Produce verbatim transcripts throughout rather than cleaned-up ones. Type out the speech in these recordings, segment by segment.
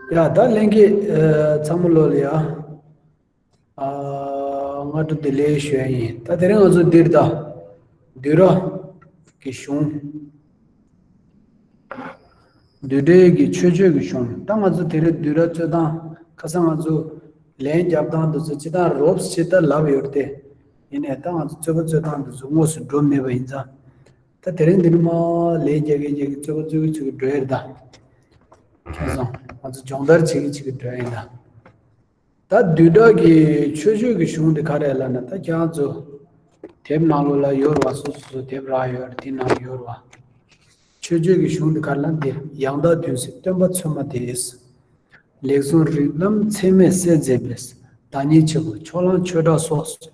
ཡ་ད་ལྷན་རྒྱས་ཚང་མ་ལོ་ལ་ཡ། སྔ་དྲོ་བདེ་ལེགས་ཞུ་ཡ་ཡིན། ད་དེ་རིང་ང་ཚོ་འདིར་ད་བསྡུས་གྲྭ་གི་གཞུང་། བསྡུས་གྲྭའི་གི་མཆོད་བརྗོད་ཀྱི་གཞུང་། ད་ང་ཚོ་དེ་རིང་བསྡུས་གྲྭ་རྩོད་སྟངས་ཁ་སང་ང་ཚོ་ལན་རྒྱབ་སྟངས་དེ་ཚོ་ཅི་ལྟར་རོབ་ཅི་ལྟར་ལབ་ཡོད་དེ། ཡིན་ནའི་ད་ང་ཚོ་རྩོད་པ་རྩོད་སྟངས་དེ་ཚོ་དངོས་སུ་འགྲོ་མེད་པ་ཡིན་ཙང་། ད་དེ་རིང་འདི་ནི་མ་ལས་རྒྱག་གི་རྒྱག་གི་རྩོད་པ་རྩོད་གི་རྩོད་གི་འགྲོ་ཡ་རེད་ད། ཁྱེད་ཚོ་ང་ཚོ་སྦྱོང་བརྡར་བྱེད་གི་བྱེད་གི་འགྲོ་ཡ་ཡིན་ད། ད་བསྡུས་གྲྭ་གི་མཆོད་བརྗོད་ཀྱི་གཞུང་འདི་ག་རེ་ལབ་ན། ད་ཁྱེད་ཚོ་དེབ་ནང་ལོགས་ལ་ཡོད་རེད་བ། སོ་སོ་སོ་དེབ་རག་ཡོད་རེད། དེ་ནང་ཡོད་རེད་བ། མཆོད་བརྗོད་ཀྱི་གཞུང་འདི་ག་རེ་ལབ་ན། འདིར་ཡང་དག་དོན་གཟིགས་སྟོན་པ་ཚད་མ་དེས། ལེགས་གསུངས་རིགས་ལམ་ཚད་མས་གསལ་མཛད་པའི། བདག་ཉིད་ཆེན་པོ་ཕྱོགས་གླང་ཆོས་གྲགས་སོགས།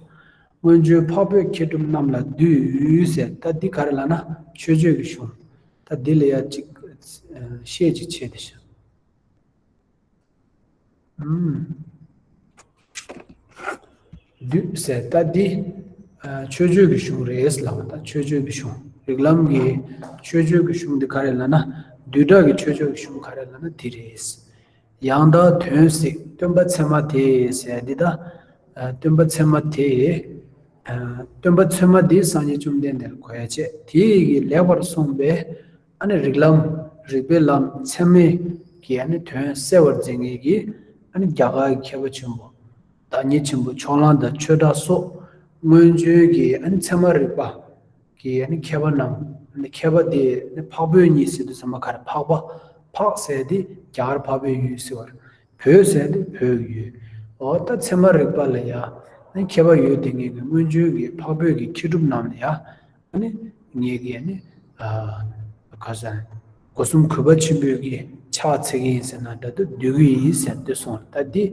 སྔོན་བྱོན་འཕགས་བོད་མཁས་གྲུབ་རྣམས་ལ་འདུད་ཟེར། ད་འདི་ག་རེ་ལབ་ན་མཆོད་བརྗོད་ཀྱི་གཞུང་། ད་འདི་ལ་ཡ་གཅིག་བཤད་ཅིག་བྱས་ཏེ་ཤག་ཨུམ། འདུད་ཟེར་ད་འདི་མཆོད་བརྗོད་ཀྱི་གཞུང་རེད་ལབ་པ། ད་མཆོད་བརྗོད་ཀྱི་གཞུང་། རིགས་ལམ་གྱི་མཆོད་བརྗོད་ཀྱི་གཞུང་འདི་ག་རེ་ལབ་ན། བསྡུས་གྲྭ་གི་མཆོད་བརྗོད་ཀྱི་གཞུང་ག་རེ་ལབ་ན་འདི་རེད། ཡང་དག་དོན་གཟིགས་སྟོན་པ་ཚད་མ་དེས་ཟེར་འདི་ད། སྟོན་པ་ཚད་མ་དེ། སྟོན་པ་ཚད་མ་དེ་སངས་རྒྱས་བཅོམ་ལྡན་འདས་ལ་གོ་ཡ་བྱས། དེ་ཡི་གི་ལེགས་པར་གསུངས་པའི་ཨ་ནི་རིགས་ལམ། རིགས་པའི་ལམ་ཚད་མའི་གི་ཨ་ནི་དོན་གསལ་བར་མཛད་མཁན་གྱི་ཨ་ནི་རྒྱ་གར་གྱི་མཁས་པ་ཆེན་པོ། བདག་ཉིད་ཆེན་པོ་ཕྱོགས་གླང་དང་ཆོས་གྲགས་སོགས། སྔོན་བྱོན་གྱི་ཨ་ནི་ཚད་མ་རིག་པ་གི་ཨ་ནི་མཁས་པ་རྣམས། ཨ་ནི་མཁས་པ་དེ་ཨ་ནི་འཕགས་བོད་གཉིས་ཟེར་དུས་ཙམ་པ་ག་རེ། འཕགས་པ། འཕགས་ཟེར་དེ་རྒྱ་གར་འཕགས་པའི་ཡུལ་ཟེར་བ་རེད། བོད་ཟེར་དེ་བོད་ཀྱི་ཡུལ། འོ་ད་ཚད་མ་རིག་པ་ལ་ཡ་ཨ་ནི་མཁས་པ་ཡོད་དེ། ངེད་ཀྱི་སྔོན་བྱོན་གྱི་འཕགས་བོད་ཀྱི་མཁས་གྲུབ་རྣམས་ལ་ཡ། ཨ་ནི་ངེད་ཀྱི་ཨ་ནི་ཨ་ག་ཟེར། སྒོ་གསུམ་གུས་པ་ཆེན་པོས་ཀྱི་ཕྱག་འཚལ་གྱི་ཡིན་ཟེར་ན་འདྲ་འདུག་འདུད་ཀྱི་ཡིན་ཟེར་འདི་གསུངས། ད་འདི་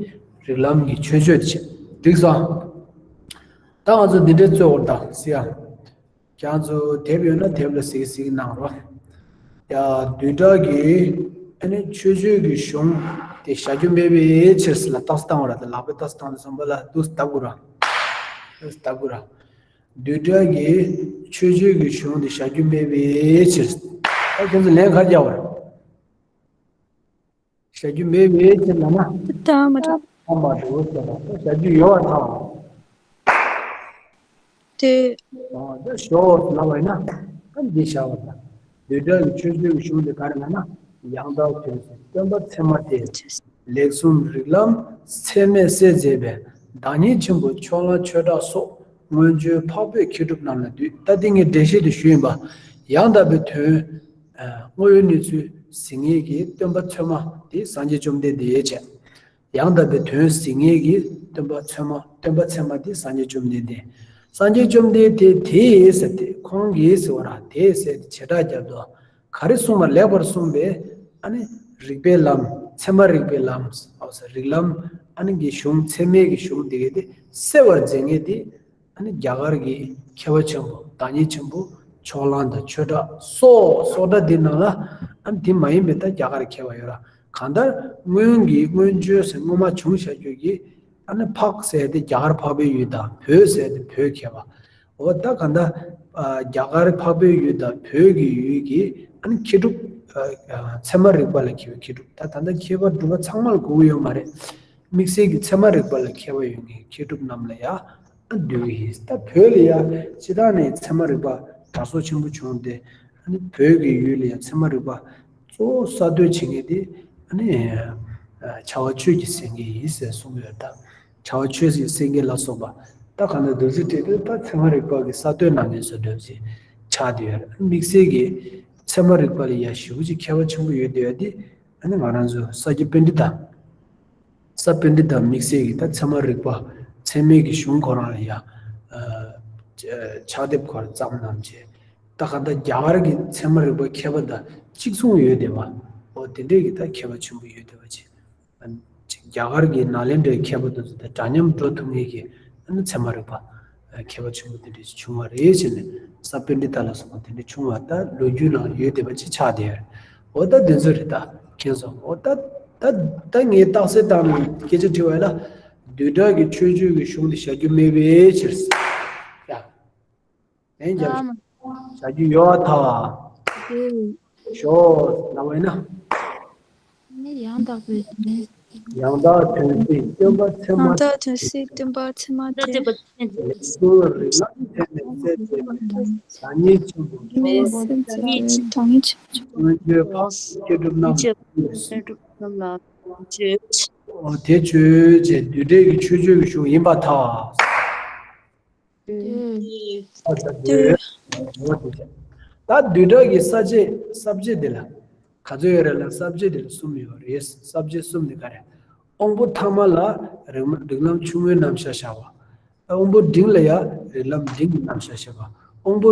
རིགས་ལམ་གྱི་མཆོད་བརྗོད་བྱེད། འགྲིག་སོང་། ད་ང་ཚོ་འདི་འདྲའི་རྩོད་བར་དང་ཟེར་ཡ། ཁྱེད་ཚོ་དེབ་ཡོད་ན་དེབ་ལ་གཟིགས་གཟིགས་གནང་རོགས། ཡ་བསྡུས་གྲྭ་གི་ཨ་ནི་མཆོད་བརྗོད་ཀྱི་གཞུང་དེ་བཞག་རྒྱུ་མེད་པའི་ཕྱིར་ཟེར་ལ་རྟགས་སུ་བཏང་བ་ར། དེ་ལག་པའི་རྟགས་སུ་བཏང་དུས་ཙམ་པ་ལ་འདུག་སེ་ལྟ་དགོས་ར། འདུག་སེ་ལྟ་དགོས་ར། བསྡུས་གྲྭ་གི་མཆོད་བརྗོད་ཀྱི་གཞུང་དེ་བཞག་རྒྱུ་མེད་པའི་ཕྱིར། ད་ཁྱེད་ཚོ་ལན་ག་རེ་རྒྱག་པ་རེད། བཞག་རྒྱུ་མེད་པའི་ཕྱིར་ལབ་ན། ད་མ་འགྲོ། ད་མ་འགྲོ་ཟེར་བ། ད་བཞག་རྒྱུ་ཡོད་པར་ཐལ། དེ། ཨ་ད་ཞོག་ལབ་པ་ཡིན་ན། ད་འདི་བཞག་པ་དང་། བསྡུས་གྲྭ་གི་མཆོད་བརྗོད་ཀྱི་གཞུང་དེ་ག་རེ་ལབ་ན། ཡང་དག་དོན་གཟིགས་སྟོན་པ་ཚད་མ་དེས། ལེགས་གསུངས་རིགས་ལམ་ཚད་མས་གསལ་མཛད་པའི། བདག་ཉིད་ཆེན་པོ་ཕྱོགས་གླང་ཆོས་གྲགས་སོགས། སྔོན་བྱོན་འཕགས་བོད་མཁས་གྲུབ་རྣམས་ལ་འདུད། ད་འདི་ངས་འགྲེལ་བཤད་དུ་ཞུས་ཡིན་པ། ཡང་དག་པའི་དོན། ཨ་དངོས་ཡོད་གནས་ཚུལ་གཟིགས་མཁན་གྱི་སྟོན་པ་ཚད་མ་དེ་སངས་རྒྱས་བཅོམ་ལྡན་འདས་བྱས། ཡང་དག་པའི་དོན་གཟིགས་མཁན་གྱི་སྟོན་པ་ཚད་མ། སྟོན་པ་ཚད་མ་དེ་སངས་རྒྱས་བཅོམ་ལྡན་འདས། སངས་རྒྱས་བཅོམ་ལྡན་འདས་དེས་ཟེར་ཏེ་ཁོང་གིས་ཟེར་བ་ར། དེས་ཟེར་ཏེ་བྱེ་བྲག་རྒྱབ་ཏུ། ག་རེ་གསུངས་པ། ལེགས་པར་གསུངས་པའི་ཨ་ནི་རིགས་པའི་ལམ། ཚད་མ་རིགས་པའི་ལམ། ཨོ་ཟེར་རིགས་ལམ། ཨ་ནི་གི་གཞུང་། ཚད་མའི་གི་གཞུང་དེ་གའི་དེ་གསལ་བར་མཛད་མཁན་དེ་ཨ་ནི་རྒྱ་གར་གྱི་མཁས་པ་ཆེན་པོ། བདག་ཉིད་ཆེན་པོ་ཕྱོགས་གླང་དང་ཆོས་གྲགས་སོགས། སོགས་སྒྲ་འདི་ནང་ལ་ཨ་ནི་དེ་མ་ཡིན་པའི་ད་རྒྱ་གར་མཁས་པ་ཡོད་ར། གང་ལྟར་སྔོན་གྱི་སྔོན་བྱོན་ཟེར་སྔོན་མ་བྱུང་བཞག་རྒྱུ་གི་ཨ་ནི་འཕགས་ཟེར་དེ་རྒྱ་གར་འཕགས་པའི་ཡུལ་དང་། བོད་ཟེར་དེ་བོད་མཁས་པ། འོ་ད་གང་ལྟར་ཨ་རྒྱ་གར་འཕགས་པའི་ཡུལ་དང་བོད་ཀྱི་ཡུལ་གྱི་ཨ་ནི་མཁས་གྲུབ། ཨ་ཨ་ཚད་མ་རིག་པ་ལ་མཁས་པའི་མཁས་གྲུབ། ད་ད་ལྟ་མཁས་པ་གྲུབ་པ་ཚང་མ་ལ་གོ་གི་ཡོད་མ་རེད། དམིགས་བསལ་གྱི་ཚད་མ་རིག་པ་ལ་མཁས་པ་ཡོད་མཁན་མཁས་གྲུབ་རྣམས་ལ་ཡ་ཨ་འདུད་ཀྱི་ཡིན། ད་བོད་ལ་ཡ་སྤྱིར་བཏང་ནས་ཚད་མ་རིག་པ་དར་སྲོལ་ཆེན་པོ་བྱུང་སྟེ། ཨ་ནི་བོད་ཀྱི་ཡུལ་ལ་ཡ་ཚད་མ་རིག་པ་གཙོ་བོ་གསར་གཏོད་བྱེད་མཁན་དེ་ཨ་ནི་ཨ་བྱ་བ་ཆོས་ཀྱི་སེང་གེ་ཡིན་ཟེར་གསུངས་ཡོད། ད་བྱ་བ་ཆོས་ཀྱི་སེང་གེ་ལ་སོགས་པ། ད་གང་ལྟར་འདུག་སེ་བྲིས་དུས་ད་ཚད་མ་རིག་པ་གི་གསར་གཏོད་གནང་མཁན་བཟོ་འདྲ་ཅིག་ཆགས་བསྡད་ཡོད་རེད། དམིགས་བསལ་གྱི་ཚད་མ་རིག་པ་ལ་ཡ་ཞེ་པོ་ཅིག་མཁས་པ་ཆེན་པོ་ཡོད་བསྡད་ཡོད་དེ། ཨ་ནི་ང་རང་ཚོ་ས་སྐྱ་པཎྜི་ཏ། ས་པཎྜི་ཏ་དམིགས་བསལ་གྱི་ད་ཚད་མ་རིག་པ་ཚད་མའི་གི་གཞུང་ཁོ་རང་ལ་ཡ་ཨ་ཕྱག་དེབ་ཁོ་རང་བརྩམས་གནང་བྱས། ད་ག་ད་རྒྱ་གར་གྱི་ཚད་མ་རིག་པ་མཁས་པ་དང་གཅིག་མཚུངས་ཡོད་བསྡད་པ། འོ་དེ་འདྲས་ཀྱི་ད་མཁས་པ་ཆེན་པོ་ཡོད་བསྡད་པ་ཅིག། རྒྱ་གར་གྱི་ནཱ་ལེནྡྲའི་མཁས་པ་དེ་ཚོ་དང་འདྲ་མཉམ་འགྲོ་ཐུབ་མཁན་གྱི་ཨ་ནི་ཚད་མ་རིག་པ་མཁས་པ་ཆེན་པོ་དེ་འདྲ་ཞིག་བྱུང་བ་རེད་ཟེར་ནས། ས་པཎྜི་ཏ་ལ་སོགས་པ་དེ་འདྲ་བྱུང་བ་ད་ལོ་རྒྱུས་ནང་ཡོད་བསྡད་པ་ཅིག་ཆགས་བསྡད་ཡོད་རེད། འོ་ད་དེ་ཚོ་རེད། ད་མཁྱེན་སོང་། འོ་ད་ད་ད་ངས་རྟགས་གསལ་བཏང་ནས་སྐད་ཆ་དྲིས་པ་ཡིན་ན། བསྡུས་གྲྭ་གི་མཆོད་བརྗོད་ཀྱི་གཞུང་དེ་བཞག་རྒྱུ་མེད་པའི་ཕྱིར། ཡ། ལན་རྒྱབ། ཨ་མ། བྱ་རྒྱུ་ཡོད་ཐལ། ཨེ། ཞོག་ལབ་པ་ཡིན་ན། ཡང་དག་པའི་དོན། ཡང་དག་དོན་གཟིགས་སྟོན་པ་ཚད་མ། ཡང་དག་དོན་གཟིགས་སྟོན་པ་ཚད་མ་སྟེ། ལེགས་གསུངས་རིགས་ལམ་ཐད་ནས་གསལ་མཛད་པའི་བདག་ཉིད་ཆེན་པོ་མཚན་ཉིད་ཆེན་པོ་མངོན་བརྗོད་འཕགས་མཆོག་མཁས་གྲུབ་རྣམས་ལ་འདུད། འོ་དེ་ཆོས་ཅན། རྡུལ་བྲལ་གྱི་ཆོས་སྤྱོད་ཀྱི་གཞུང་ཡིན་པར་ཐལ། ད་རྡུལ་བྲལ་གྱི་ས་བཅད། ས་བཅད་འདི་ལ་ག་ཚོད་ཡོད་རེད་ལ། ས་བཅད་འདི་ལ་གསུམ་ཡོད་རེད། ས་བཅད་གསུམ་འདི་ག་རེ། དབང་པོ་ཐ་མ་ལ་རིགས་རིགས་ལམ་ཆུང་ངུའི་རྣམ་གཞག་བཞག་པ། དབང་པོ་འབྲིང་ལ་ཡང་རིགས་ལམ་འབྲིང་གི་རྣམ་གཞག་བཞག་པ། དབང་པོ་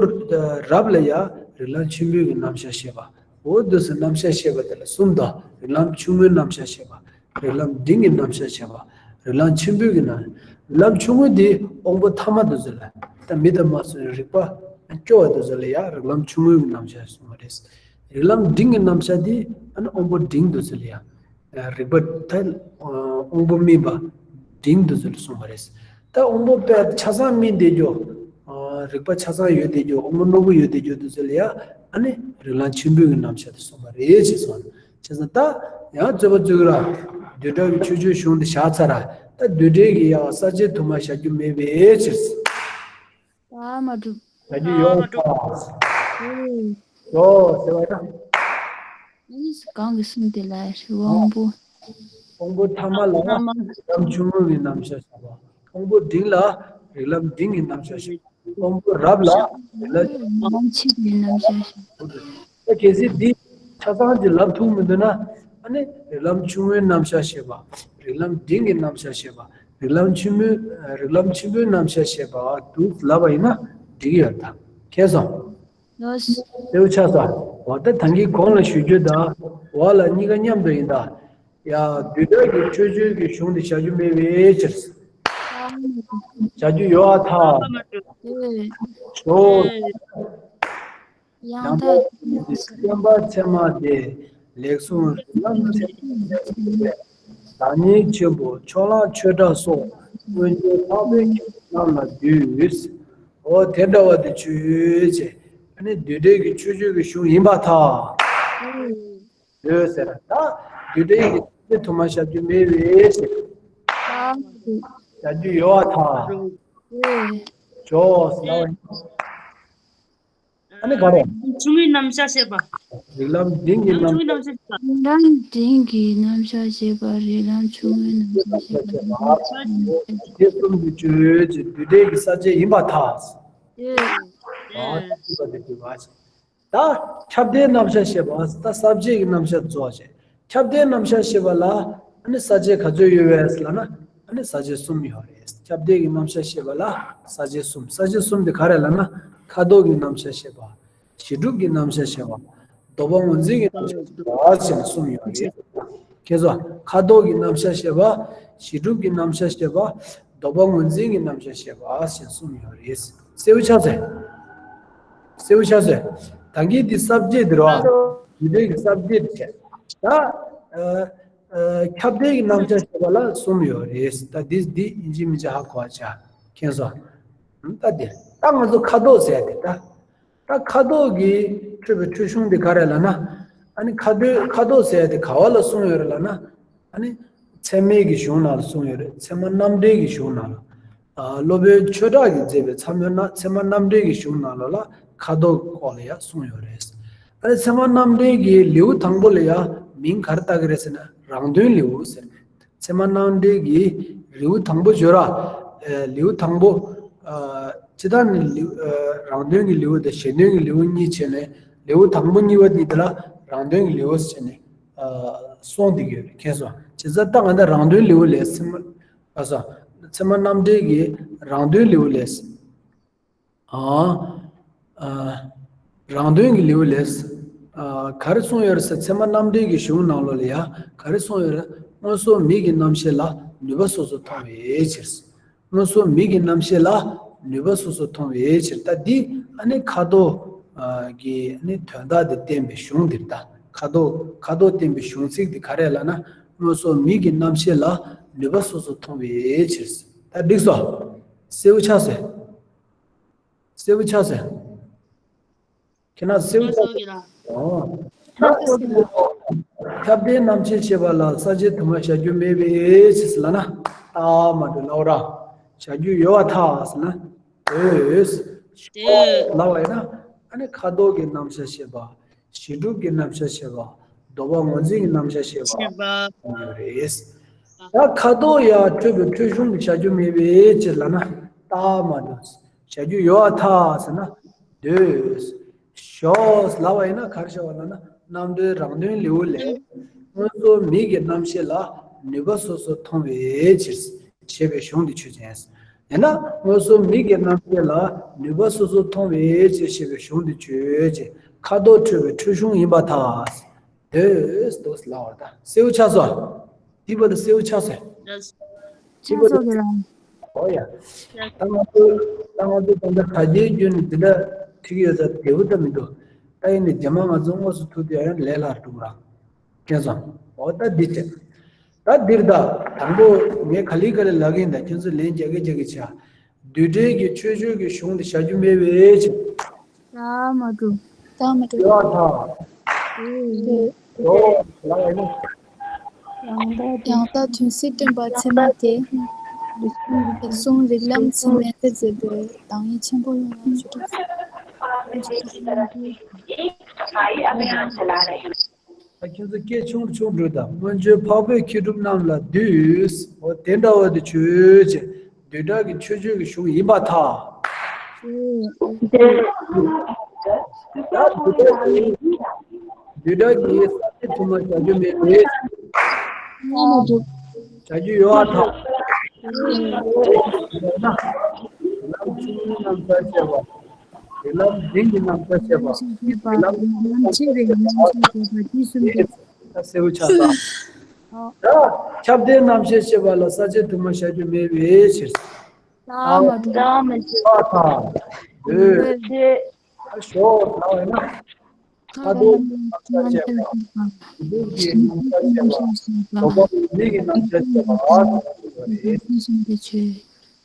རབ་ལ་ཡང་རིགས་ལམ་ཆེན་པོའི་གི་རྣམ་གཞག་བཤད་པ། འོ་འདུག་སེ་རྣམ་གཞག་བཤད་པ་དེ་ལ་གསུམ་དང་། རིགས་ལམ་ཆུང་ངུའི་རྣམ་གཞག་བཤད་པ། རིགས་ལམ་འབྲིང་གི་རྣམ་གཞག་བཤད་པ། རིགས་ལམ་ཆེན་པོའི་གི་རྣམ། རིགས་ལམ་ཆུང་ངུ་དེ་དབང་པོ་ཐ་མ་དེ་ཚོ་ལ། ད་མི་དང་མ་སོན་རིག་པ་སྐྱོ་བ་དེ་ཚོ་ལ་ཡང་རིགས་ལམ་ཆུང་ངུའི་གི་རྣམ་གཞག་གསུངས་པ་རེད། རིགས་ལམ་འབྲིང་གི་རྣམ་གཞག་དེ་ཨ་ནི་དབང་པོ་འབྲིང་དེ་ཚོ་ལ་ཡང་རིག་པ་ད་དབང་པོ་སྨིན་པ་འབྲིང་དེ་ཚོ་ལ་གསུངས་པ་རེད། ད་དབང་པོ་དཔེ་ཆ་ཚང་སྨིན་བསྡད་རྒྱུ། རིག་པ་ཆ་ཚང་ཡོད་བསྡད་རྒྱུ། དབང་པོ་རྣོ་པོ་ཡོད་བསྡད་རྒྱུ་དེ་ཚོ་ལ་ཡང་ཨ་ནི་རིགས་ལམ་ཆེན་པོའི་གི་རྣམ་གཞག་དེ་གསུངས་པ་རེད་ཅེས་གསུངས། བྱས་ཙང་ད་ཡང་རྩོད་པ་རྩོད་ཀྱི་ར། རྡུལ་བྲལ་གྱི་ཆོས་སྤྱོད་གཞུང་དེ་བཞག་ཚར་ར། ད་རྡུལ་བྲལ་གྱི་ཡང་ས་བཅད་དུ་མ་བཞག་རྒྱུ་མེད་པའི་ཕྱིར། ད་མ་གྲུབ། བཞག་རྒྱུ་ཡོད་པ། ཨུམ། ཡོད་ཟེར་བ་ཡིན་ན། ཨ་ནི་གང་གི་གསུམ་དེ་ལ་རིགས་དབང་པོ། དབང་པོ་ཐ་མ་ལ་རིགས་ལམ་ཆུང་ངུ་གི་རྣམ་གཞག་བཞག་པ། དབང་པོ་འབྲིང་ལ་རིགས་ལམ་འབྲིང་གི་རྣམ་གཞག་བཞག་པ། དབང་པོ་རབ་ལ་རིགས་ལམ། ལམ་ཆེན་པོའི་རྣམ་གཞག་བཞག་པ། ད་གལ་སྲིད་འདི་ཆ་ཚང་གཅིག་ལབ་ཐུབ་མི་འདུག་ན། ཨ་ནི་རིགས་ལམ་ཆུང་ངུའི་རྣམ་གཞག་བཤད་པ། རིགས་ལམ་འབྲིང་གི་རྣམ་གཞག་བཤད་པ། རིགས་ལམ་ཆེན་མོའི། རིགས་ལམ་ཆེན་པོའི་རྣམ་གཞག་བཤད་པ་འདུག་ལབ་པ་ཡིན་ན་འགྲིག་གི་ཡོད་ད། མཁྱེན་སོང་། ལགས་སོ། གསལ་པོ་ཆགས་སོང་། འོ་ད་ད་གིན་གོང་ལ་ཞུ་རྒྱུ་དང་འོག་ལ་གཉིས་ཀ་མཉམ་དུ་ཡིན་ད། ཡ། རྡུལ་བྲལ་གྱི་ཆོས་སྤྱོད་ཀྱི་གཞུང་དེ་བཞག་རྒྱུ་མེད་པའི་ཕྱིར། བཞག་རྒྱུ་ཡོད་པར་ཐལ། ཨེ། ཞོག་ཡང་དག་སྟོན་པ་ཚད་མ་སྟེ། ལེགས་གསུངས་རིགས་ལམ་ཐད་ནས་གསལ་མཛད་པའི་བདག་ཉིད་ཆེན་པོ་ཕྱོགས་གླང་ཆོས་གྲགས་སོགས་མངོན་བརྗོད་འཕགས་པའི་མཁས་པ་རྣམས་ལ་འདུད། འོ་དེ་འདྲ་བ་དེ་ཆོས་ཅན། ཨ་ནི་རྡུལ་བྲལ་གྱི་ཆོས་སྤྱོད་ཀྱི་གཞུང་ཡིན་པར་ཐལ། འདོད་ཟེར། ད་རྡུལ་བྲལ་གྱི་ས་བཅད་དུ་མ་བཞག་རྒྱུ་མེད་པའི་ཕྱིར། བཞག་རྒྱུ་ཡོད་པར་ཐལ། ཞོག་ཟེར་བ་ཡིན། ཨ་ནི་ག་རེ། ཆུང་ངུའི་རྣམ་གཞག་བཤད་པ། རིགས་ལམ་འབྲིང་གི་རྣམ་གཞག་བཤད་པ། རིགས་ལམ་འབྲིང་གི་རྣམ་གཞག་བཤད་པ། རིགས་ལམ་ཆུང་ངུའི་རྣམ་གཞག་བཤད་པ། དེ་གསུམ་གྱི་ཆོས་ཅན། རྡུལ་བྲལ་གྱི་ས་བཅད་ཡིན་པར་ཐལ། ཨ་ནི་ག་རེ། ད་ཁྱབ་བརྡལ་རྣམ་གཞག་བཤད་པ། ད་ས་བཅད་ཀྱི་རྣམ་གཞག་རྫོགས་བྱས། ཁྱབ་བརྡལ་རྣམ་གཞག་བཤད་པ་ལ་ཨ་ནི་ས་བཅད་ག་ཚོད་ཡོད་པས་ལབ་ན། ཨ་ནི་ས་བཅད་གསུམ་ཡོད་རེད། ཁྱབ་བརྡལ་གྱི་རྣམ་གཞག་བཤད་པ་ལ་ས་བཅད་གསུམ། ས་བཅད་གསུམ་དེ་ག་རེ་ལབ་ན། ཁ་དོག་གི་རྣམ་གཞག་བཤད་པ། གཞི་གྲུབ་ཀྱི་རྣམ་གཞག་བཤད་པ། ལྡོག་པ་ངོས་འཛིན་གྱི་རྣམ་གཞག་བཤད་པ་ཞེས་གསུམ་ཡོད་རེད། ཁྱེད་ཚོ་ཁ་དོག་གི་རྣམ་གཞག་བཤད་པ། གཞི་གྲུབ་ཀྱི་རྣམ་གཞག་བཤད་པ། ལྡོག་པ་ངོས་འཛིན་གྱི་རྣམ་གཞག་བཤད་པ་ཞེས་གསུམ་ཡོད་རེད། གསལ་པོ་ཆགས་སོང་། གསལ་པོ་ཆགས་སོང་། ད་གིན་འདི་ས་བཅད་འདི་རོ། རྡུལ་བྲལ་གྱི་ས་བཅད་འདི་བྱས། ད་ཨ་ཨ་ཁྱབ་བརྡལ་གྱི་རྣམ་གཞག་བཤད་པ་ལ་གསུམ་ཡོད་རེད། ད་འདི་འདི་ཡིན་གཅིག་མིན་གཅིག་ཧ་གོ་བ་བྱ། མཁྱེན་སོང་། ད་འདི་ད་ང་ཚོ་ཁ་དོག་ཟེར་ཡ་དེ་ད། ད་ཁ་དོག་གིས་འཕྲོས་པའི་འཕྲོས་གཞུང་འདི་ག་རེ་ལབ་ན། ཨ་ནི་ཁ་དོག་ཁ་དོག་ཟེར་ཡ་དེ་ག་བ་ལ་གསུངས་ཡོད་རེད་ལབ་ན། ཨ་ནི་ཚད་མའི་གི་གཞུང་ནང་ལ་གསུངས་ཡོད་རེད། ཚད་མ་རྣམ་འགྲེལ་གྱི་གཞུང་ནང་ལ། ཨ་སློབ་དཔོན་ཆོས་གྲགས་ཀྱིས་མཛད་པའི་ཚད་མ་རྣམ་ཚད་མ་རྣམ་འགྲེལ་གྱི་གཞུང་ནང་ལོགས་ལ་ཁ་དོག་སྐོར་ལ་ཡང་གསུངས་ཡོད་རེད། ཨ་ནི་ཚད་མ་རྣམ་འགྲེལ་གྱི་ལེའུ་དང་པོ་ལ་ཡང་མིང་ག་རེ་བཏགས་ཀྱི་རེད་ཟེར་ན། རང་དོན་ལེའུ་ཟེར། ཚད་མ་རྣམ་འགྲེལ་གྱི་ལེའུ་དང་པོ་བརྗོད་ར། ཨ་ལེའུ་དང་པོ། ཨ་སྤྱིར་བཏང་ནི་ལེའུ་ཨ་རང་དོན་གྱི་ལེའུ་དང་གཞན་དོན་གྱི་ལེའུ་གཉིས་བྱས་ནས། ལེའུ་དང་པོ་གཉིས་པ་འདི་དེ་ལ་རང་དོན་གྱི་ལེའུ་ཟེར་ནས་ཨ་གསུངས་བསྡད་ཀྱི་ཡོད་རེད། མཁྱེན་སོང་། བྱས་ཙང་ད་ང་ཚོ་རང་དོན་ལེའུ་ལས་ཚད་མ། ཨ་སོ། ཚད་མ་རྣམ་འགྲེལ་གྱི་རང་དོན་ལེའུ་ལས། ཨ། ཨ། རང་དོན་གྱི་ལེའུ་ལས། ཨ། ག་རེ་གསུངས་ཡོད་རེད་ཟེར། ཚད་མ་རྣམ་འགྲེལ་གྱི་གཞུང་ནང་ལོགས་ལ་ཡ་ག་རེ་གསུངས་ཡོད་རེད། སྔོ་སོགས་མིག་གི་རྣམ་ཤེས་ལ་ནུས་པ་སོ་སོར་མཐོང་བའི་ཕྱིར། སྔོ་སོགས་མིག་གི་རྣམ་ཤེས་ལ་ནུས་པ་སོ་སོར་མཐོང་བའི་ཕྱིར། ད་འདི་ཨ་ནི་ཁ་དོག་ཨ་གི་ཨ་ནི་དོན་དག་དེ་བསྟན་པའི་གཞུང་འདིར། ད་ཁ་དོག་ཁ་དོག་བསྟན་པའི་གཞུང་ཚིག་འདི་ག་རེ་ལབ་ན། སྔོ་སོགས་མིག་གི་རྣམ་ཤེས་ལ་ནུས་པ་སོ་སོར་མཐོང་བའི་ཕྱིར། ད་འགྲིག་སོང་། གསལ་པོ་ཆགས་སོང་། གསལ་པོ་ཆགས་སོང་། ཁྱེད་རང་གསལ་པོ་ཆགས་སོང་། ཨོ། ད་གསལ་པོ་ཆགས་སོང་། ཁྱབ་བརྡལ་རྣམ་བཤད་བྱེད་པ་ལ་ས་བཅད་དུ་མ་བྱ་རྒྱུ་མེད་པའི་ཕྱིར་ལབ་ན། རྟགས་མ་གྲུབ་ལབ་ར། བྱ་རྒྱུ་ཡོད་པར་ཐལ་ཟེར་ན། འདོད། ལབ་པ་ཡིན་ན། ཨ་ནི་ཁ་དོག་གི་རྣམ་གཞག་བྱེད་པ། གཞི་གྲུབ་ཀྱི་རྣམ་གཞག་བྱེད་པ། ལྡོག་པ་ངོས་འཛིན་གྱི་རྣམ་གཞག་བྱེད་པ། བྱེད་པ། ཡོད་རེད། ད་ཁ་དོག་ཡང་འཕྲོས་པའི་འཕྲོས་གཞུང་གི་བྱ་རྒྱུ་མེད་པའི་ཕྱིར་ལབ་ན། རྟགས་མ་གྲུབ། བྱ་རྒྱུ་ཡོད་པར་ཐལ་ཟེར་ན། འདོད། ཞོག་ལབ་པ་ཡིན་ན་ག་རེ་བྱ་བ་ལབ་ན། རྣམ་འགྲེལ་རང་དོན་ལེའུ་ལས། མངོན་སུམ་མིག་གི་རྣམ་ཤེས་ལ་ནུས་པ་སོ་སོར་མཐོང་བའི་ཕྱིར། ཞེས་པའི་གཞུང་འདི་ཆོས་ཅན། ཡང་ན་མངོན་སུམ་མིག་གི་རྣམ་ཤེས་ལ་ནུས་པ་སོ་སོར་མཐོང་བའི་ཕྱིར་ཞེས་པའི་གཞུང་འདི་ཆོས་ཅན། ཁ་དོག་འཕྲོས་པའི་འཕྲོས་གཞུང་ཡིན་པར་ཐལ། འདོད་དོ་ལབ་པ་དང་གསལ་པོ་ཆགས་སོང་། འདི་བར་དུ་གསལ་པོ་ཆགས་སོང་། ཆགས་སོང་། འདི་ལ། ཨོ་ཡ། ད་ང་ཚོ་ད་ང་ཚོ་ད་ལྟ་ག་རེ་བརྒྱུད་ནས་འདི་འདྲ་ཁྲིད་ཀྱི་ཡོད་ས་བདེ་པོ་ད་མི་འདུག་ད་ཡིན་ནའི་རྗེས་མ་ང་ཚོ་དངོས་སུ་ཐུག་དུས་ཡང་ལས་སླ་རུ་འགྲོ་གི་རེད། མཁྱེན་སོང་། འོ་ད་འདི་བྱས། ད་འདིར་ད་དང་པོ་ངས་ག་ལེ་ག་ལེ་ལབ་ཀྱི་ཡིན། ད་ཁྱོད་ཚོས་ལན་རྒྱག་གི་རྒྱག་གི་བྱ། བསྡུས་གྲྭའི་གི་མཆོད་བརྗོད་ཀྱི་གཞུང་དེ་བྱ་རྒྱུ་མེད་པའི་ཕྱིར། རྟགས་མ་གྲུབ། རྟགས་མ་གྲུབ། ཡོད་ཐལ། ཨེ། ཡོད་ལབ་ཡིན་ན། ཡང་དག་ཡང་དག་དོན་སྲིད་སྟོན་པ་ཚད་མ་སྟེ། རིགས་གསུམ་རིགས་ལམ་ཚད་མས་གཏན་མཛད་པའི་བདག་ཉིད་ཆེན་པོ་ཡོངས་ལ་ཆོས་སྒྲུབ་ས། ད་ཁྱོད་ཚོ་སྐད་ཆུང་ཆུང་འགྲོ་དང་། སྔོན་བྱོན་འཕགས་པའི་མཁས་གྲུབ་རྣམས་ལ་འདུད། འོ་དེ་འདྲ་བ་དེ་ཆོས་ཅན། བསྡུས་གྲྭ་གི་མཆོད་བརྗོད་ཀྱི་གཞུང་ཡིན་པར་ཐལ། བསྡུས་གྲྭ་གི་ས་བཅད་དུ་མ་བྱ་རྒྱུ་མེད་པས། བྱ་རྒྱུ་ཡོད་པར་ཐལ། ལམ་ཆུང་ངུའི་རྣམ་གཞག་བྱེད་པ། རིགས་ལམ་འབྲིང་གི་རྣམ་གཞག་བྱེད་པ། རིགས་ལམ་ཆེ་བའི་རྣམ་གཞག་བྱེད་པ་དེ་གསུམ་དེ། ད་གསལ་པོ་ཆགས་སོང་། ད་ཁྱབ་བརྡལ་རྣམ་བཤད་བྱེད་པ་ལ་ས་བཅད་དུ་མ་བྱ་རྒྱུ་མེད་པའི་ཕྱིར། རྟགས་མ་གྲུབ། རྟགས་མ་གྲུབ། ཨ་ཐ། འདོད། ད་ཞོག་ལབ་པ་ཡིན་ན། ཁ་དོག་གི་རྣམ་གཞག་བྱེད་པ། གཞི་གྲུབ་ཀྱི་རྣམ་གཞག་བྱེད་པ། ལྡོག་པ་ངོས་འཛིན་གྱི་རྣམ་གཞག་བྱེད་པ།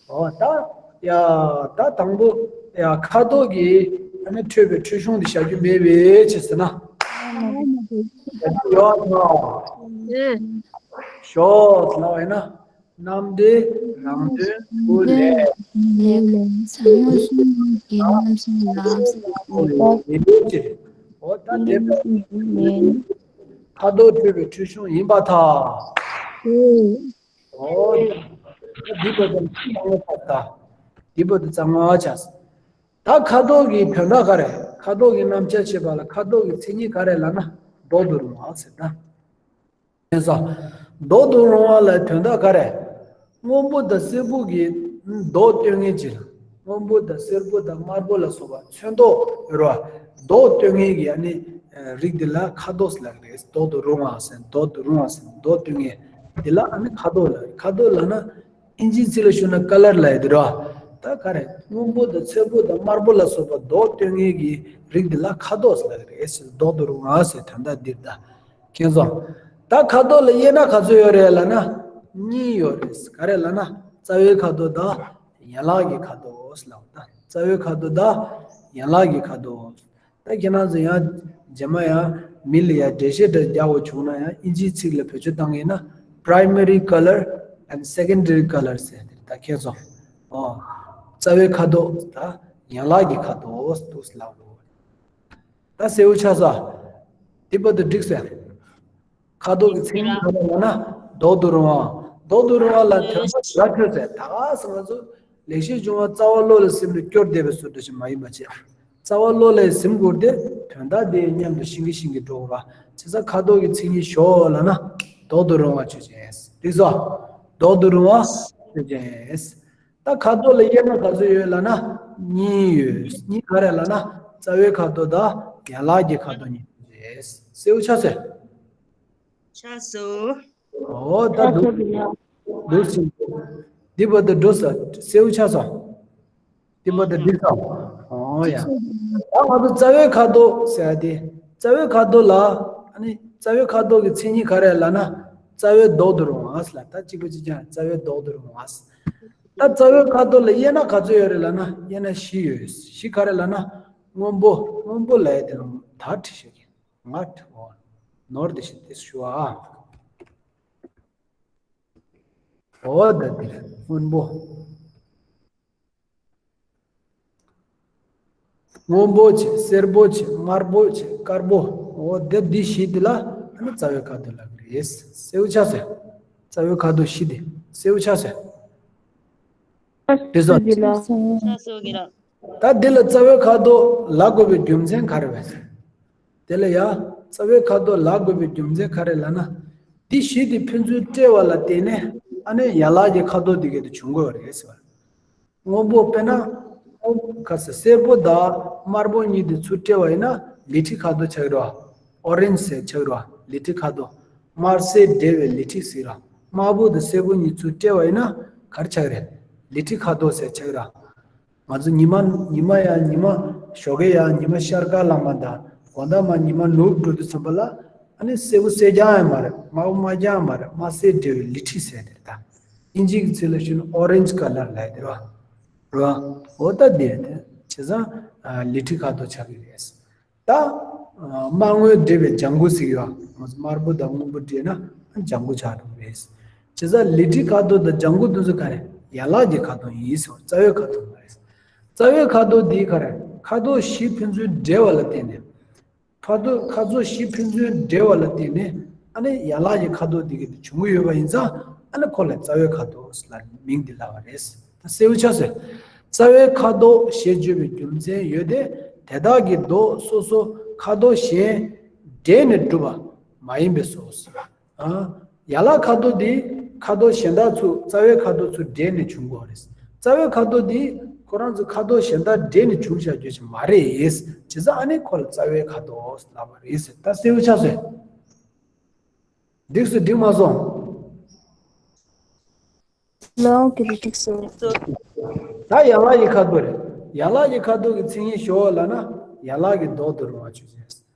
འོ་ད། ཡ། ད་དང་པོ། ཡ། ཁ་དོག་གི་ཨ་ནི་འཕྲོས་པའི་འཕྲོས་གཞུང་འདི་བྱ་རྒྱུ་མེད་པའི་ཕྱིར་ཟེར་ན། བྱ་རྒྱུ་ཡོད་ན། ཞོག་ལབ་པ་ཡིན་ན། རྣམ་འགྲེལ་རང་དོན་ལེའུ་ལས། ལེའུ་ལས། མངོན་སུམ་གྱི་རྣམ་གཞག་ལ། འོ་ད་དེ་ཁ་དོག་འཕྲོས་པའི་འཕྲོས་གཞུང་ཡིན་པར་ཐལ། འོ། འདི་བར་དུ་གཙང་མ་ཆགས་ད། འདི་བར་དུ་གཙང་མ་ཆགས། ད་ཁ་དོག་གི་དོན་དག་ག་རེ། ཁ་དོག་གི་རྣམ་གཞག་བྱེད་པ་ལ་ཁ་དོག་གི་མཚན་ཉིད་ག་རེ་ལབ་ན། མདོག་ཏུ་རུང་བ་ཟེར་ད། མཁྱེན་སོང་། མདོག་ཏུ་རུང་བ་ལ་དོན་དག་ག་རེ། སྔོན་པོ་དང་སེར་པོ་གི་མདོག་སྟོན་མཁན་ཅིག་སྔོན་པོ་དང་སེར་པོ་དང་དམར་པོ་ལ་སོགས་པ་ཚོན་མདོག་ཡོད་རེད་བ། མདོག་སྟོན་མཁན་གྱི་ཨ་ནི་རིགས་འདི་ལ་ཁ་དོག་ཟེར་ལབ་ཀྱི་རེད། མདོག་ཏུ་རུང་བ་ཟེར། མདོག་ཏུ་རུང་བ་ཟེར། མདོག་སྟོན་མཁན་འདི་ལ་ཨ་ནི་ཁ་དོག་ལབ། ཁ་དོག་ལབ་ན། ཨིན་ཇིའི་ཚིག་ལ་ཞུ་ན་ཀ་ལར་ལབ་ཡ་དེ་རེད་བ། ད་ག་རེ། སྔོན་པོ་དང་སེར་པོ་དང་དམར་པོ་ལ་སོགས་པ་མདོག་སྟོན་མཁན་གྱི་རིགས་འདི་ལ་ཁ་དོག་ཟེར་ལབ་ཀྱི་རེད། མདོག་ཏུ་རུང་བ་ཟེར་དོན་དག་འདིར་ད། མཁྱེན་སོང་། ད་ཁ་དོག་ལ་དབྱེ་ན་ག་ཚོད་ཡོད་རེད་ལབ་ན། གཉིས་ཡོད་རེད། ག་རེ་ལབ་ན། རྩ་བའི་ཁ་དོག་དང་ཡན་ལག་གི་ཁ་དོག་ལབ། ད་རྩ་བའི་ཁ་དོག་དང་ཡན་ལག་གི་ཁ་དོག་ད་ཁྱེད་རང་ཚོ་ཡང་རྗེས་མ་ཡང་མི་ལ་ཡང་འགྲེལ་བཤད་འདྲ་རྒྱག་དགོས་བྱུང་ན་ཡང་ཨིན་ཇིའི་ཚིག་ལ་བེད་སྤྱོད་བཏང་གི་ཡིན་ན། Primary colour and secondary colour ཟེར་དེ་ད་མཁྱེན་སོང་། ཨོ། རྩ་བའི་ཁ་དོག་ད་ཡན་ལག་གི་ཁ་དོག་ཏུ་ལབ་དགོས། ད་གསལ་པོ་ཆགས་སོང་། དེ་བར་དུ་འགྲིག་སོང་། ཁ་དོག་གི་མཚན་ཉིད་ག་རེ་ལབ་ན། མདོག་ཏུ་རུང་བ། མདོག་ཏུ་རུང་བ་ལ་དོན་དག་ར་འཕྲོད་ཟེར། ད་ག་ས་ང་ཚོ་ལེགས་བཤད་ལྗོན་དབང་རྩ་བ་བློ་ལ་སིམ་ནས་སྐྱོར་བསྡད་པའི་བཟོ་འདྲ་ཞིག་མ་ཡིན་པ་བྱས། རྩ་བ་བློ་ལ་སིམ་དགོས་ཏེ་དོན་དག་དེ་མཉམ་དུ་ཤེས་ཀྱིན་ཤེས་ཀྱིན་འགྲོ་དགོས་པ། བྱས་ཙང་ཁ་དོག་གི་མཚན་ཉིད་ཞོག་ལབ་ན། མདོག་ཏུ་རུང་བ་ཆོས་ཅན། འགྲིག་སོང་། མདོག་ཏུ་རུང་བ་ཆོས་ཅན། ད་ཁ་དོག་ལ་དབྱེ་ན་ག་ཚོད་ཡོད་ལབ་ན། གཉིས་ཡོད། གཉིས་ག་རེ་ལབ་ན། རྩ་བའི་ཁ་དོག་དང་ཡན་ལག་གི་ཁ་དོག་གཉིས་ཡོད། གསལ་པོ་ཆགས་སོང་། ཆགས་སོང་། ཨོ་ད་འདུག་འདུག་སེ། འདི་བར་དུ་འགྲོ་ས་གསལ་པོ་ཆགས་སོང་། འདི་བར་དུ་འགྲིག་སོང་། ཨོ་ཡ། ད་ང་ཚོ་རྩ་བའི་ཁ་དོག་ཟེར་ཡ་དེ། རྩ་བའི་ཁ་དོག་ལ། ཨ་ནི་རྩ་བའི་ཁ་དོག་གི་མཚན་ཉིད་ག་རེ་ལབ་ན། རྩ་བའི་མདོག་ཏུ་རུང་བ་ལ། ད་གཅིག་པ་གཅིག་རྐྱང་རྩ་བའི་མདོག་ཏུ་རུང་བ། ད་རྩ་བའི་ཁ་དོག་ལ་དབྱེ་ན་ག་ཚོད་ཡོད་རེད་ལབ་ན། དབྱེ་ན་བཞི་ཡོད། བཞི་ག་རེ་ལབ་ན། སྔོན་པོ། སྔོན་པོ་ལབ་ཡ་དེ་ལ་ད་བྲིས་ཤག་གི་ང་བྲིས་འོ། ནོར་དེ་བཞིན་ཏེ་ཞུ་བ། འོ་ད་འདིར་སྔོན་པོ། སྔོན་པོ་བྱས། སེར་པོ་བྱས། དམར་པོ་བྱས། དཀར་པོ། འོ་དེ་འདི་བཞི་འདི་ལ་ཨ་ནི་རྩ་བའི་ཁ་དོག་ལབ་ཀྱི་རེད། སེའུ་ཆ་ཟེར། རྩ་བའི་ཁ་དོག་བཞི་འདི་སེའུ་ཆ་ཟེར། དེ་ཚོ། ས་སོ་གི་ལ། ད་འདི་ལ་རྩ་བའི་ཁ་དོག་ལབ་དགོས་པའི་རྒྱུ་མཚན་ག་རེ་བས། དེ་ལ་ཡ་རྩ་བའི་ཁ་དོག་ལབ་དགོས་པའི་རྒྱུ་མཚན་ག་རེ་ལབ་ན། འདི་བཞི་འདི་ཕན་ཚུན་སྤྲད་པ་ལ་བརྟེན་ནས་ཨ་ནི་ཡན་ལག་གི་ཁ་དོག་འདི་ག་དེ་བྱུང་དགོས་པ་རེད་ཟེར་བ། སྔོན་པོ་དཔེར་ན། ཁ་ཟེར་སེར་པོ་དང་དམར་པོ་གཉིས་དེ་ཚུར་སྤྲད་པ་ཡིན་ན་ལི་ཁྲི་ཁ་དོག་ཆགས་རེད་བ། ཨོ་རེན་ཇི་ཟེར་ཆགས་རེད་བ། ལི་ཁྲི་ཁ་དོག་དམར་སེར་འདྲེས་པའི་ལི་ཁྲི་ཟེར་ར། དམར་པོ་དང་སེར་པོ་གཉིས་ཚུར་སྤྲད་པ་ཡིན་ན་ག་རེ་ཆགས་རེད། ལི་ཁྲི་ཁ་དོག་ཟེར་ཆགས་ར། ང་ཚོ་ཉི་མ་ཉི་མ་ཡ་ཉི་མ་ཞོགས་ཀས་ཡ་ཉི་མ་ཤར་ཀ་ལ་མ་དང་དགོང་དག་མ་ཉི་མ་ནུབ་འགྲོ་དུས་ཙམ་པ་ལ་ཨ་ནི་སེར་པོ་སེར་རྐྱང་ཡང་མ་རེད། དམར་པོ་དམར་རྐྱང་ཡང་མ་རེད། དམར་སེར་འདྲེས་པའི་ལི་ཁྲི་ཟེར་དེ་རེད་ད། དབྱིན་ཇིའི་ཚིག་ལ་ཞུས་ན་ཨོ་རེན་ཇི་ཀ་ལར་ལབ་ཡ་དེ་རེད་བ། རེད་བ། འོ་ད་དེ་རེད་དེ། བྱས་ཙང་ལི་ཁྲི་ཁ་དོག་ཆགས་ཀྱི་རེད། ད། དམར་སྔོན་འདྲེས་པའི་ལྗང་གུ་ཟེར་གྱི་ཡོད། དམར་པོ་དང་སྔོན་པོ་འདྲེས་ན་ལྗང་གུ་ཆགས་འགྲོ་གི་རེད། བྱས་ཙང་ལི་ཁྲི་ཁ་དོག་དང་ལྗང་གུ་དེ་ཚོ་ག་རེ། ཡན་ལག་གི་ཁ་དོག་ཡིན་ཟེར་བ། རྩ་བའི་ཁ་དོག་མ་རེད། རྩ་བའི་ཁ་དོག་འདི་ག་རེ། ཁ་དོག་བཞི་ཕན་ཚུན་འདྲེས་པ་ལ་བརྟེན་ནས། ཁ་དོག་ཁ་དོག་བཞི་ཕན་ཚུན་འདྲེས་པ་ལ་བརྟེན་ནས་ཨ་ནི་ཡན་ལག་གི་ཁ་དོག་འདི་ག་དེ་བྱུང་གི་ཡོད་པ་ཡིན་ཙང་ཨ་ནི་ཁོ་ལ་རྩ་བའི་ཁ་དོག་ལ་མིང་འདི་ལབ་པ་རེད། ད་སེའུ་ཆ་ཟེར། རྩ་བའི་ཁ་དོག་ཞེས་བརྗོད་པའི་རྒྱུ་མཚན་ཡོད་དེ། དེ་དག་གི་མདོག་སོ་སོ་ཁ་དོག་གཞན་འདྲེས་ནས་གྲུབ་པ་མ་ཡིན་པས་སོ། ཨ། ཡན་ལག་ཁ་དོག་འདི་ཁ་དོག་གཞན་དག་ཚོ་རྩ་བའི་ཁ་དོག་ཚོ་འདྲེས་ནས་བྱུང་དགོས་རེད། རྩ་བའི་ཁ་དོག་འདི་ཁོ་རང་ཚོ་ཁ་དོག་གཞན་དག་འདྲེས་ནས་བྱུང་བཞག་རྒྱུ་ཞིག་མ་རེད། བྱས་ཙང་ཨ་ནི་ཁོ་ལ་རྩ་བའི་ཁ་དོག་ལབ་པ་རེད། ད་སེའུ་ཆ་ཟེར། འགྲིག་སོང་འགྲིག་མ་སོང་། ལོང་གི་རི་ཏིག་སོ། ད་ཡན་ལག་གི་ཁ་དོག་རེད། ཡན་ལག་གི་ཁ་དོག་གི་མཚན་ཉིད་ཞོག་ལབ་ན་ཡན་ལག་གི་མདོག་ཏུ་རུང་བ་ཆོས་ཅན།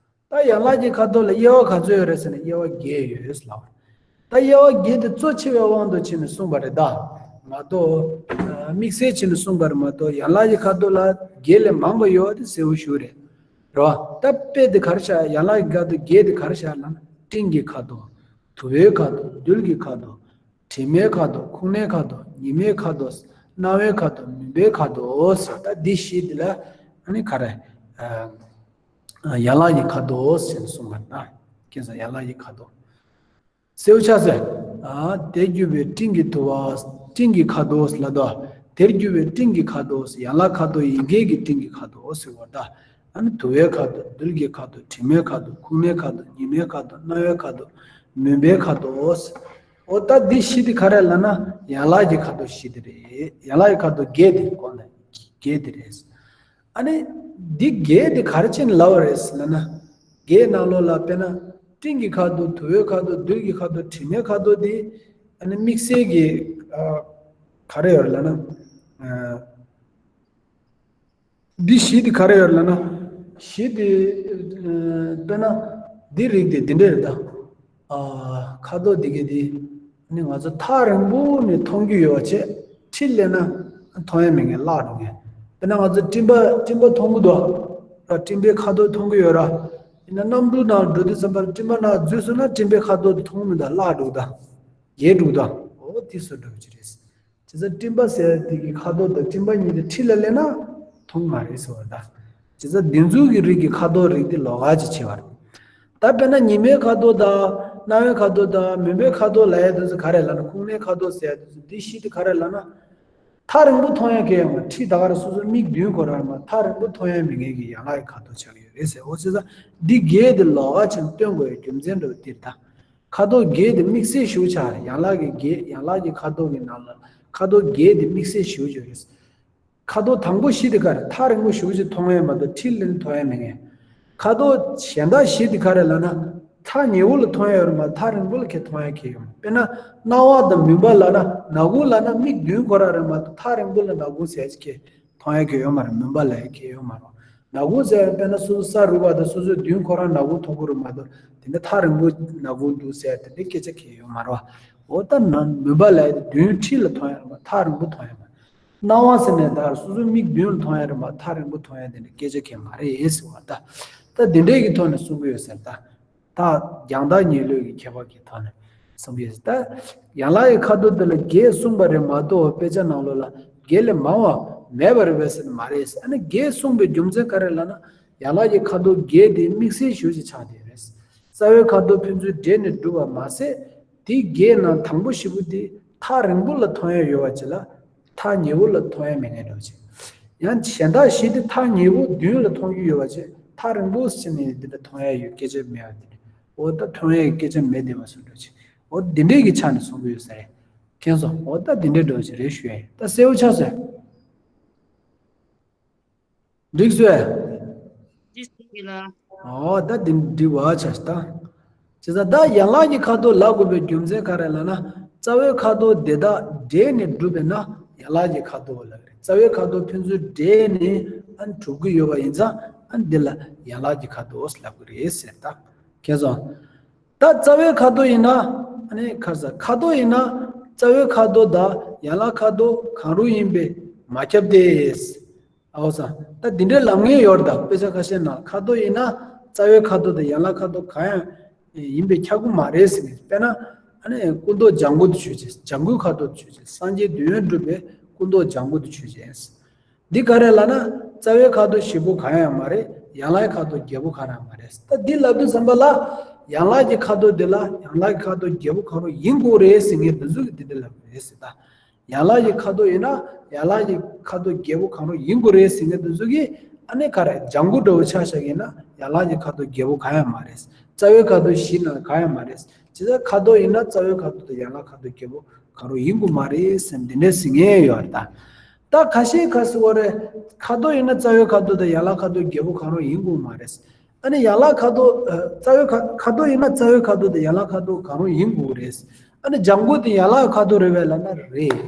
ད་ཡན་ལག་གི་ཁ་དོག་ལ་དབྱེ་བ་ག་ཚོད་ཡོད་རེད་ཟེར་ན་དབྱེ་བ་བརྒྱད་ཡོད་ལབ། ད་དབྱེ་བ་བརྒྱད་དེ་གཙོ་ཆེ་བའི་དབང་དུ་བྱས་ནས་གསུངས་པ་རེད་ད། མ་གཏོགས། དམིགས་བསལ་བྱས་ནས་གསུངས་པ་རེད་མ་གཏོགས་ཡན་ལག་གི་ཁ་དོག་ལ་བརྒྱད་ལས་མང་བ་ཡོད་དེ་གསལ་བོ་ཞུ་རེད། རེད་བ། ད་དཔེ་དེ་ག་རེ་བཞག་ཡན་ལག་གི་ཁ་དོག་བརྒྱད་དེ་ག་རེ་བཞག་ལབ་ན་སྤྲིན་གྱི་ཁ་དོག་དུ་བའི་ཁ་དོག་རྡུལ་གྱི་ཁ་དོག་དྲི་མའི་ཁ་དོག་ཁུག་རྣའི་ཁ་དོག་ཉི་མའི་ཁ་དོག་སྣང་བའི་ཁ་དོག་མུན་པའི་ཁ་དོག་ད་འདི་བཞི་འདི་ལ་ཨ་ནི་ག་རེ། ཡན་ལག་གི་ཁ་དོག་ཟེར་ནས་གསུངས་པ་ན། ཁྱེད་ཚོ་ཡན་ལག་གི་ཁ་དོག་སེའུ་ཆ་ཟེར། དེར་གྱུར་པའི་སྤྲིན་གྱི་དུ་བ་སྤྲིན་གྱི་ཁ་དོག་ལ་དོ། དེར་གྱུར་པའི་སྤྲིན་གྱི་ཁ་དོག་ཡན་ལག་ཁ་དོག་ཡིན་མཁན་གྱི་སྤྲིན་གྱི་ཁ་དོག་ཟེར་བ་ད། ཨ་ནི་དུ་བའི་ཁ་དོག་རྡུལ་གྱི་ཁ་དོག་དྲི་མའི་ཁ་དོག་ཁུག་རྣའི་ཁ་དོག་ཉི་མའི་ཁ་དོག་སྣང་བའི་ཁ་དོག་མུན་པའི་ཁ་དོག་འོ་ད་འདི་བཞི་དེ་ག་རེ་ལབ་ན་ཡན་ལག་གི་ཁ་དོག་བཞི་དེ་རེད། ཡན་ལག་གི་ཁ་དོག་བརྒྱད་དེ་གོང་ནས་བརྒྱད་དེ་རེད། ཨ་ནི་འདི་བརྒྱད་དེ་ག་རེ་བྱས་ནས་ལབ་པ་རེད་ལབ་ན། བརྒྱད་ནང་ལོགས་ལ་དཔེར་ན་སྤྲིན་གྱི་ཁ་དོག་དུ་བའི་ཁ་དོག་རྡུལ་གྱི་ཁ་དོག་དྲི་མའི་ཁ་དོག་དེ་ཨ་ནི་དམིགས་བསལ་གྱི་ག་རེ་ཡོད་ལབ་ན། འདི་བཞི་དེ་ག་རེ་ཡོད་ལབ་ན། བཞི་དེ་དཔེར་ན་འདི་རིགས་དེ་འདི་འདྲ་རེད་ད། ཨ། ཁ་དོག་འདི་ག་དེ་ནི་ང་ཚོ་ཐག་རིང་པོ་ནས་མཐོང་རྒྱུ་ཡོད་པ་བྱས་འཁྲིས་སླེབས་ན་མཐོང་ཡ་མེད་མཁན་བརླག་འགྲོ་མཁན། དཔེར་ན་ང་ཚོ་སྤྲིན་པ་སྤྲིན་པ་མཐོང་གི་འདུག་ཨ། སྤྲིན་པའི་ཁ་དོག་མཐོང་གི་ཡོད་ར། ཡིན་ན་གནམ་གྲུ་ནང་འགྲོ་དུས་ཙམ་པར་སྤྲིན་པ་ནང་འཛུལ་སོང་ན་སྤྲིན་པའི་ཁ་དོག་དེ་མཐོང་མི་འདུག་བརླག་འགྲོ་གི་འདུག་ཡལ་འགྲོ་གི་འདུག་འོ་དེ་བཟོ་འདྲ་བོ་ཅིག་རེད། བྱས་ཙང་སྤྲིན་པ་ཟེར་དེ་གི་ཁ་དོག་དང་སྤྲིན་པ་གཉིས་དེ་འཁྲིས་ལ་སླེབས་ན་མཐོང་མ་རེད་ཟེར་བ་ད། བྱས་ཙང་འདི་ཚོ་གི་རིགས་ཀྱི་ཁ་དོག་རིགས་དེ་ལོགས་ཀ་ཅིག་ཕྱེ་བ་རེད། ད་དཔེར་ན་ཉི་མའི་ཁ་དོག་དང་སྣང་བའི་ཁ་དོག་དང་མུན་པའི་ཁ་དོག་ལབ་ཡ་དེ་ཚོ་ག་རེ་ལབ་ན། ཁུག་རྣའི་ཁ་དོག་ཟེར་ཡ་དེ་ཚོ་འདི་བཞི་དེ་ག་རེ་ལབ་ན། ཐག་རིང་པོ་མཐོང་ཡ་གང་ཡང་མ་འཁྲིས་ད་ག་རེ་སོ་སོའི་མིག་མདུན་ཁོ་རང་མ་ཐག་རིང་པོ་མཐོང་ཡ་མེད་མཁན་གྱི་ཡན་ལག་གི་ཁ་དོག་ཆགས་ཀྱི་ཡོད་རེད་ཟེར། འོ་བྱས་ཙང་འདི་བརྒྱད་དེ་ལོགས་ཀ་ཅིག་སྟོན་དགོས་ཡ་རྒྱུ་མཚན་འདྲ་བོ་འདིར་ད། ཁ་དོག་བརྒྱད་དེ་དམིགས་བསལ་ཞེ་པོ་ཆགས་རེད། ཡན་ལག་གི་བརྒྱད་ཡན་ལག་གི་ཁ་དོག་གི་ནང་ལ་ཁ་དོག་བརྒྱད་དེ་དམིགས་བསལ་ཞེ་པོ་ཅིག་རེད། ཁ་དོག་དང་པོ་བཞི་དེ་ག་རེ། ཐག་རིང་པོ་ཞེ་པོ་ཅིག་མཐོང་ཡས་མ་གཏོགས་འཁྲིས་ལ་མཐོང་ཡས་མེད་མཁན། ཁ་དོག་གཞན་དག་བཞི་དེ་ག་རེ་ལབ་ན། ཐག་ཉེ་བོ་ལ་མཐོང་ཡས་ཡོད་རེད་མ་གཏོགས་ཐག་རིང་པོ་ལ་ཁྱེད་མཐོང་ཡས་ཁྱེད་ཡོད་མ་རེད། དཔེར་ན་རྣ་བ་དང་མུན་པ་ལབ་ན་ནག་ཁུང་ལབ་ན་མིག་མདུན་ཁོ་རང་རེད་མ་གཏོགས་ཐག་རིང་པོ་ལ་ནག་ཁུང་ཟེར་ཡས་ཁྱེད་མཐོང་ཡས་ཁྱེད་ཡོད་མ་རེད། མུན་པ་ལབ་ཡས་ཁྱེད་ཡོད་མ་རེད། ནག་ཁུང་ཟེར་ཡ་དཔེར་ན་སོ་སོ་ས་རུབ་པ་དང་སོ་སོའི་མདུན་ཁོ་རང་ནག་ཁུང་མཐོང་གི་རེད་མ་གཏོགས་དེ་འདྲ་ཐག་རིང་པོ་ནག་ཁུང་འདུག་ཟེར་ཡ་དེ་འདྲའི་སྐད་ཆ་གང་ཡང་ཡོད་མ་རེད་བ། འོ་ད་ནང་མུན་པ་ལབ་ཡ་དེ་མདུན་འཁྲིས་ལ་མཐོང་ཡ་རེད་མ་ཐག་རིང་པོ་མཐོང་ཡ་མ་རེད། སྣང་བ་ཟེར་ནས་ད་སོ་སོའི་མིག་མདུན་ལ་མཐོང་ཡ་རེད་མ་ཐག་རིང་པོ་མཐོང་ཡ་དེ་འདྲའི་སྐད་ཆ་གང་ཡང་མ་རེད་ཟེར་བ་ད། ད་དེ་འདྲའི་གི་ཐོག་ནས་གསུང་གི་ཡོད་ཟེར་ད། ད་རྒྱང་ཐག་ཉེ་ལོས་ཀྱི་ཁྱད་པར་གྱི་ཐོག་ནས་གསུངས་པས། ད་ཡན་ལག་གི་ཁ་དོག་དེ་ལ་བརྒྱད་གསུངས་པ་རེད་མ་གཏོགས། དཔེ་ཆ་ནང་ལོགས་ལ་བརྒྱད་ལས་མང་བ་མེད་པ་རེད་པས་ཟེར་ན་མ་རེད། ཨ་ནི་བརྒྱད་གསུངས་པའི་རྒྱུ་མཚན་ག་རེ་ལབ་ན། ཡན་ལག་གི་ཁ་དོག་བརྒྱད་དེ་དམིགས་བསལ་ཞེ་པོ་ཅིག་ཆགས་བསྡད་རེད། རྩ་བའི་ཁ་དོག་ཕན་ཚུན་འདྲེས་ནས་གྲུབ་པ་མ་ཟད། དེའི་བརྒྱད་ནང་དང་པོ་བཞི་པོ་དེ་ཐག་རིང་པོ་ལ་མཐོང་ཡ་ཡོད་པ་ཅིག་ལ། ཐག་ཉེ་བོ་ལ་མཐོང་ཡ་མེད་མཁན་འདྲ་བོ་ཅིག་ཡང་གཞན་དག་བཞི་དེ་ཐག་ཉེ་བོ་མདུན་ལ་མཐོང་རྒྱུ་ཡོད་པ་ཅིག་ཐག་རིང་པོ་ཕྱིན་ནས་འདི་འདྲ་མཐོང་ཡ་ཡོད། སྐད་ཆ་མེད་པ་དེ་འདྲ། འོ་ད་མཐོང་ཡ་གི་སྐད་ཆ་མེད་བསྡད་པ་བཟོ་འདྲ་བོ་ཅིག་འོ་འདི་འདྲས་ཀྱི་ཆ་ནས་གསུང་གི་ཡོད་ས་རེད། མཁྱེན་སོང་། འོ་ད་འདི་འདྲས་འདྲ་བོ་ཅིག་རེད་ཞུ་ཡ་ཡིན། ད་གསལ་པོ་ཆགས་སོང་། འགྲིག་སོང་། འགྲིག་སོང་གི་ལ། ཨོ་ད་འདི་འགྲིག་པ་ཆགས་ཤག་ད། བྱས་ཙང་ད་ཡན་ལག་གི་ཁ་དོག་ལབ་དགོས་པའི་རྒྱུ་མཚན་ག་རེ་ལབ་ན། རྩ་བའི་ཁ་དོག་དེ་དག་འདྲེས་ནས་གྲུབ་པས་ན་ཡན་ལག་གི་ཁ་དོག་ལབ་ཀྱི་རེད། རྩ་བའི་ཁ་དོག་ཕན་ཚུན་འདྲེས་ནས་ཨ་ནི་གྲུབ་ཀྱི་ཡོད་པ་ཡིན་ཙང་ཨ་ནི་འདི་ལ་ཡན་ལག་གི་ཁ་དོག་ལབ་ཀྱི་རེད་ཟེར། ད་མཁྱེན་སོང་། ད་རྩ་བའི་ཁ་དོག་ཡིན་ན་ཨ་ནི་ཁ་ས་ཁ་དོག་ཡིན་ན་རྩ་བའི་ཁ་དོག་དང་ཡན་ལག་ཁ་དོག་གང་རུང་ཡིན་པས་མ་ཁྱབ་སྟེ། ཨའོ་ས། ད་འདི་འདྲའི་ལབ་མཁན་ཡོད་རེད། ད་དཔེ་ཆ་ཁ་ཤས་ནང་ཁ་དོག་ཡིན་ན་རྩ་བའི་ཁ་དོག་དང་ཡན་ལག་ཁ་དོག་གང་ཡང་ཡིན་པས་ཁྱབ་ཀྱི་མ་རེད་ཟེར་ནས། དཔེར་ན་ཨ་ནི་སྐུ་མདོག་ལྗང་གུ་དེ་ཆོས་ཅན། ལྗང་གུའི་ཁ་དོག་དེ་ཆོས་ཅན། སངས་རྒྱས་འདོད་ཡོན་གྲུབ་པའི་སྐུ་མདོག་ལྗང་གུ་དེ་ཆོས་ཅན། འདི་ག་རེ་ལབ་ན་རྩ་བའི་ཁ་དོག་བཞི་པོ་གང་ཡང་མ་རེད། ཡན་ལག་ཁ་དོག་བརྒྱད་པོ་གང་ཡང་མ་རེད། ད་འདི་ལབ་དུས་ཙམ་པ་ལ་ཡན་ལག་གི་ཁ་དོག་འདི་ལ་ཡན་ལག་གི་ཁ་དོག་བརྒྱད་པོ་གང་རུང་ཡིན་དགོས་རེད་ཟེར་མཁན་འདི་ཚོ་གིས་འདི་འདྲ་ལབ་ཀྱི་རེད་ཟེར། ད། ཡན་ལག་གི་ཁ་དོག་ཡིན་ན་ཡན་ལག་གི་ཁ་དོག་བརྒྱད་པོ་གང་རུང་ཡིན་དགོས་རེད་ཟེར་མཁན་དེ་ཚོ་གིས་ཨ་ནི་ག་རེ་ལྗང་གུ་འདྲ་བོ་ཆ་བཞག་ཡིན་ན་ཡན་ལག་གི་ཁ་དོག་བརྒྱད་པོ་གང་ཡང་མ་རེད། རྩ་བའི་ཁ་དོག་བཞི་ནང་གང་ཡང་མ་རེད། བྱས་ཙང་ཁ་དོག་ཡིན་ན་རྩ་བའི་ཁ་དོག་དང་ཡན་ལག་ཁ་དོག་བརྒྱད་པོ་གང་རུང་ཡིན་དགོས་མ་རེད་ཟེར་འདི་འདྲ་ཟེར་མཁན་ཡོད་རེད་ད། ད་ཁ་ཤས་ཁ་ཤས་བ་རེད། ཁ་དོག་ཡིན་ན་རྩ་བའི་ཁ་དོག་དང་ཡན་ལག་ཁ་དོག་བརྒྱད་པོ་གང་རུང་ཡིན་དགོས་མ་རེད། ཨ་ནི་ཡན་ལག་ཁ་དོག་ཨ། རྩ་བའི་ཁ་ཁ་དོག་ཡིན་ན་རྩ་བའི་ཁ་དོག་དང་ཡན་ལག་ཁ་དོག་གང་རུང་ཡིན་དགོས་རེད། ཨ་ནི་ལྗང་གུ་དེ་ཡན་ལག་ཁ་དོག་རེད་པས་ལབ་ན་རེད།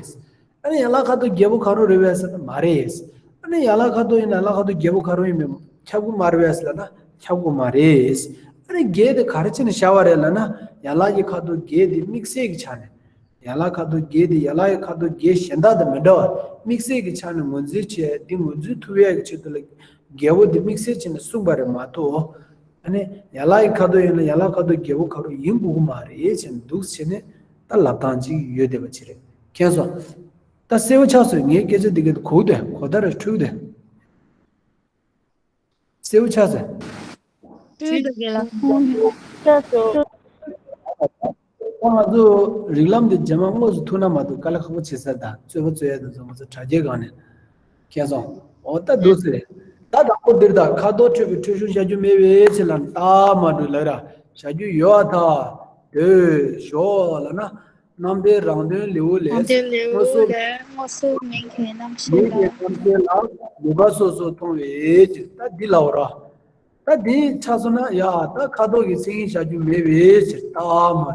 ཨ་ནི་ཡན་ལག་ཁ་དོག་བརྒྱད་པོ་གང་རུང་རེད་པས་ཟེར་ན་མ་རེད། ཨ་ནི་ཡན་ལག་ཁ་དོག་ཡིན་ན་ཡན་ལག་ཁ་དོག་བརྒྱད་པོ་གང་རུང་ཡིན་པས་ཁྱབ་ཀྱི་མ་རེད་པས་ལབ་ན་ཁྱབ་ཀྱི་མ་རེད། ཨ་ནི་བརྒྱད་དེ་ག་རེ་བྱས་ནས་བཞག་པ་རེད་ལབ་ན་ཡན་ལག་གི་ཁ་དོག་བརྒྱད་དེ་དམིགས་བསལ་གྱི་ཆ་ནས། ཡན་ལག་ཁ་དོག་བརྒྱད་དེ་ཡན་ལག་གི་ཁ་དོག་བརྒྱད་གཞན་དག་དང་མི་འདྲ་བར་དམིགས་བསལ་གྱི་ཆ་ནས་ངོས་འཛིན་བྱས། འདི་ངོས་འཛིན་ཐུབ་ཡས་ཀྱི་ཆེད་དུ་ལ་བརྒྱད་པོ་འདི་དམིགས་བསལ་བྱས་ནས་གསུངས་པ་རེད་མ་གཏོགས། ཨ་ནི་ཡན་ལག་གི་ཁ་དོག་ཡིན་ན་ཡན་ལག་ཁ་དོག་བརྒྱད་པོ་གང་རུང་ཡིན་དགོས་ཀྱི་མ་རེད་བྱས་ནས་འདུག་བྱས་ནས་ད་ལབ་སྟངས་ཅིག་ཡོད་བསྡད་པ་ཅིག་རེད། མཁྱེན་སོང་། ད་གསལ་པོ་ཆགས་སོང་། ངའི་སྐད་ཆ་འདི་ག་གོ་གི་འདུག་གོ་བརྡ་རེ་འཕྲོད་ཀྱི་འདུག་གསལ་པོ་ཆགས་སོང་། ཐུགས་རྗེ་ཆེ། ད་ང་ཚོ་རིགས་ལམ་འདི་རྗེས་མ་དངོས་སུ་ཐུག་ན་མ་གཏོགས་དཀའ་ལས་ཁག་པོ་བྱེད་ས་རེད། ད་རྩོད་པ་རྩོད་ཡ་དེ་ཚོ་ང་ཚོ་དྲ་རྒྱའི་སྒང་ནས། མཁྱེན་སོང་། འོ་ད་འདུག་སེ་རེད། ད་དང་པོ་འདིར་ད་ཁ་དོག་འཕྲོད་པའི་འཕྲོད་གཞུང་བྱ་རྒྱུ་མེད་པའི་ཕྱིར་ལ་རྟགས་མ་གྲུབ་ལབ་ར། བྱ་རྒྱུ་ཡོད་པར་ཐལ། འདོད་ཞོག་ལབ་ན། རྣམ་པའི་རང་དོན་ལེའུ་ལས། རང་དོན་ལེའུ་དངོས་སུ་ལས་དངོས་སུ་མིང་གི་རྣམ་ཤེས་མིང་གི་ལ། རྣམ་ཤེས་ལ་ནུས་པ་སོ་སོར་མཐོང་བའི་ཕྱིར། ད་འདི་ལབ་ར། ད་འདི་ཆགས་སོང་ན་ཡ། ད་ཁ་དོག་གི་མཚན་ཉིད་བྱ་རྒྱུ་མེད་པའི་ཕྱིར་རྟགས་མ་གྲུབ།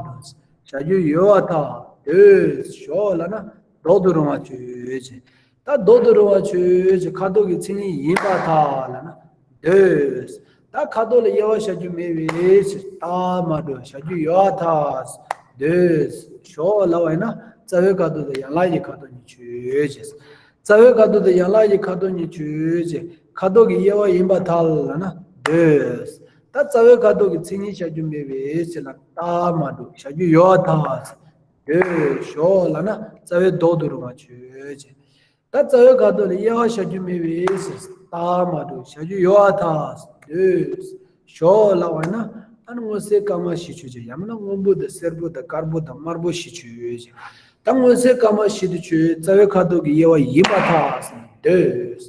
བྱ་རྒྱུ་ཡོད་པར་ཐལ། འདོད་ཞོག་ལབ་ན་ལྡོག་ཏུ་རུང་བ་ཆོས་ཅན། ད་ལྡོག་ཏུ་རུང་བ་ཆོས་ཅན། ཁ་དོག་གི་མཚན་ཉིད་ཡིན་པར་ཐལ་ལབ་ན་འདོད། ད་ཁ་དོག་ལ་དབྱེ་བ་བྱ་རྒྱུ་མེད་པའི་ཕྱིར་རྟགས་མ་གྲུབ། བྱ་རྒྱུ་ཡོད་པར་ཐལ། འདོད་ཞོག་ལབ་པ་ཡིན་ན་རྩ་བའི་ཁ་དོག་དང་ཡན་ལག་གི་ཁ་དོག་གཉིས་ཆོས་ཅན། རྩ་བའི་ཁ་དོག་དང་ཡན་ལག་གི་ཁ་དོག་གཉིས་ཆོས་ཅན། ཁ་དོག་གི་དབྱེ་བ་ཡིན་པར་ཐལ་ལབ་ན་འདོད། ད་རྩ་བའི་ཁ་དོག་གི་མཚན་ཉིད་བྱ་རྒྱུ་མེད་པའི་ཕྱིར་ལ་རྟགས་མ་གྲུབ། བྱ་རྒྱུ་ཡོད་པར་ཐལ། འདོད་ཞོག་ལབ་ན་རྩ་བའི་ལྡོག་ཏུ་རུང་བ་ཆོས་ཅན། ད་རྩ་བའི་ཁ་དོག་ལ་དབྱེ་བ་བྱ་རྒྱུ་མེད་པའི་ཕྱིར་རྟགས་མ་གྲུབ། བྱ་རྒྱུ་ཡོད་པར་ཐལ། འདོད་ཞོག་ལབ་པ་ན་ཨ་ནི་སྔོ་སེར་དཀར་དམར་བཞི་ཆོས་ཅན། ཡང་མིན་ན་སྔོན་པོ་དང་སེར་པོ་དང་དཀར་པོ་དང་དམར་པོ་བཞི་ཆོས་ཅན། ད་སྔོ་སེར་དཀར་དམར་བཞི་དེ་ཆོས་རྩ་བའི་ཁ་དོག་གི་དབྱེ་བ་ཡིན་པར་ཐལ་ཟེར་ན་འདོད།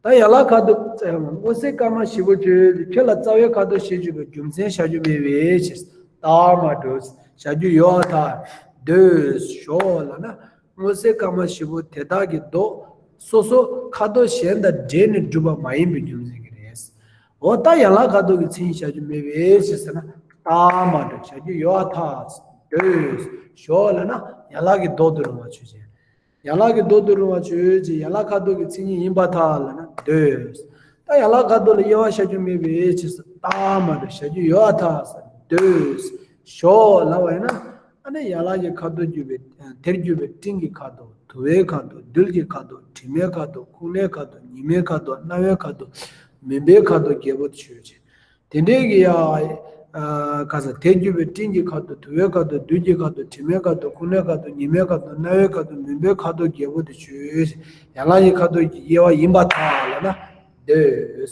ད་ཡན་ལག་ཁ་དོག་སྔོ་སེར་དཀར་དམར་བཞི་པོ་ཆོས་ཅན། ཁྱོད་ལ་རྩ་བའི་ཁ་དོག་ཞེས་བརྗོད་པའི་རྒྱུ་མཚན་བྱ་རྒྱུ་མེད་པའི་ཕྱིར་རྟགས་མ་གྲུབ། བྱ་རྒྱུ་ཡོད་པར་ཐལ། འདོད་ཞོག་ལབ་ན་སྔོ་སེར་དཀར་དམར་བཞི་པོ་དེ་དག་གི་མདོག་སོ་སོ་ཁ་དོག་གཞན་དང་འདྲེས་ནས་གྲུབ་པ་མ་ཡིན་པའི་རྒྱུ་མཚན་གྱིས་རེད། འོ་ད་ཡན་ལག་ཁ་དོག་གི་མཚན་ཉིད་བྱ་རྒྱུ་མེད་པའི་ཕྱིར་ཟེར་ན་རྟགས་མ་གྲུབ། བྱ་རྒྱུ་ཡོད་པར་ཐལ། འདོད་ཞོག་ལབ་ན་ཡན་ལག་གི་ལྡོག་ཏུ་རུང་བ་ཆོས་ཅན། ཡན་ལག་གི་ལྡོག་ཏུ་རུང་བ་ཆོས་ཅན། ཡན་ལག་ཁ་དོག་གི་མཚན་ཉིད་ཡིན་པར་ཐལ་ལབ་ན་འདོད། ད་ཡན་ལག་ཁ་དོག་ལ་དབྱེ་བ་བྱ་རྒྱུ་མེད་པའི་ཕྱིར་རྟགས་མ་གྲུབ། བྱ་རྒྱུ་ཡོད་པར་ཐལ། འདོད་ཞོག་ལབ་པ་ཡིན་ན་ཨ་ནི་ཡན་ལག་གི་ཁ་དོག་གྱུར་པའི་དེར་གྱུར་པའི་སྤྲིན་གྱི་ཁ་དོག་དུ་བའི་ཁ་དོག་རྡུལ་གྱི་ཁ་དོག་དྲི་མའི་ཁ་དོག་ཁུག་རྣའི་ཁ་དོག་ཉི་མའི་ཁ་དོག་སྣང་བའི་ཁ་དོག་མུན་པའི་ཁ་དོག་བརྒྱད་པོ་ཆོས་ཅན། དེ་འདྲའི་གི་ཡ་ ཨ་ག་ས་དེ་བརྒྱུད་པའི་སྤྲིན་གྱི་ཁ་དོག། དུ་བའི་ཁ་དོག། རྡུལ་གྱི་ཁ་དོག། དྲི་མའི་ཁ་དོག། ཁུག་སྣའི་ཁ་དོག། ཉི་མའི་ཁ་དོག། རྣ་བའི་ཁ་དོག། མུན་པའི་ཁ་དོག་བརྒྱད་པོ་དེ་ཆོས་ཅན། ཡན་ལག་གི་ཁ་དོག་གི་དབྱེ་བ་ཡིན་པར་ཐལ་ལབ་ན་འདོད།